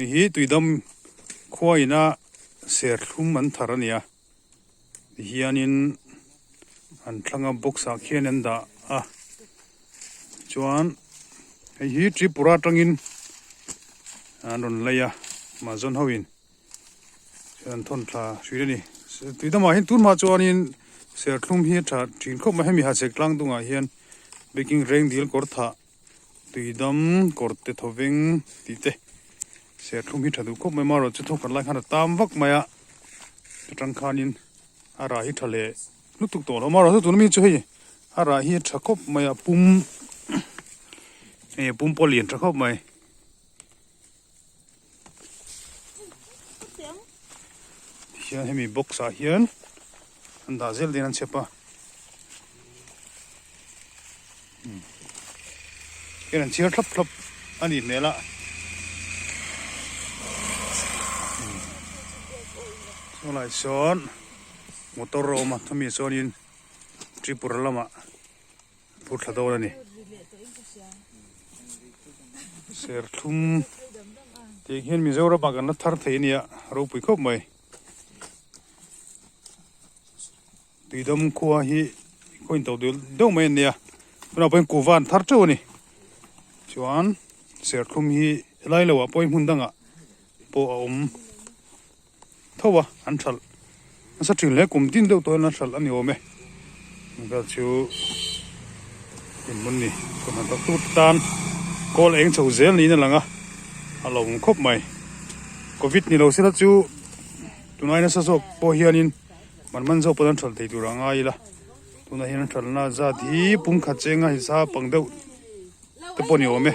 Hei hi tuidam khua ina serthlum an thar a ni a tihianin an thlang a box ah khian an dah a chuan hei hi Tripura atangin an rawn lei a Amazon ho in chuan an thawn thla hril a ni tuidamah hian tunhma chuanin serthlum hi a tha thin khawp mai hemi hachhek tlang dungah hian baking reng dil kawr thah. Tuidam kawr te thaw veng tih te serthlum hi tha duh khawp mai marawh chu thawkhat lai khan a tam vak mai a atang khanin a rah hi tha leh lutuk tawh lo marawh chu tuna mi chu hei a rah hi a tha khawp mai a pum hei a pum pawh a lian tha khawp mai. Tihian hemi box ah hian an dah zel dawn an chhep a hian an chhiar thlap thlap a nih hmel a chulai sawn motor a awm a chumi chuanin Tripura lamah. Phur thla dawn a ni. Serthlum tih hian Mizoram ah kan la thar thei a nia ropui khawp mai. Tuidam khua hi khaw in to deuh deuh mai a nia tunah pawhin kuhva an thar teuh a ni. Chuan serthlum hi helai lo ah pawhin hmun dangah pawh a awm tho a an hralh nasa thin hle kum din deuh tawh hian an hralh a ni awm e vel chu inhmun ni kawhhran tak tut tan kawl eng chho zel niin a lang a a lo awm khawp mai covid ni lo sela chu tunai nasa zawk pawh hianin man man zawk pawn an hralh thei tur a ngai ila tunah hian an hralhna zat hi pum khat chenga hi sa pang deuh te pawh a ni awm e.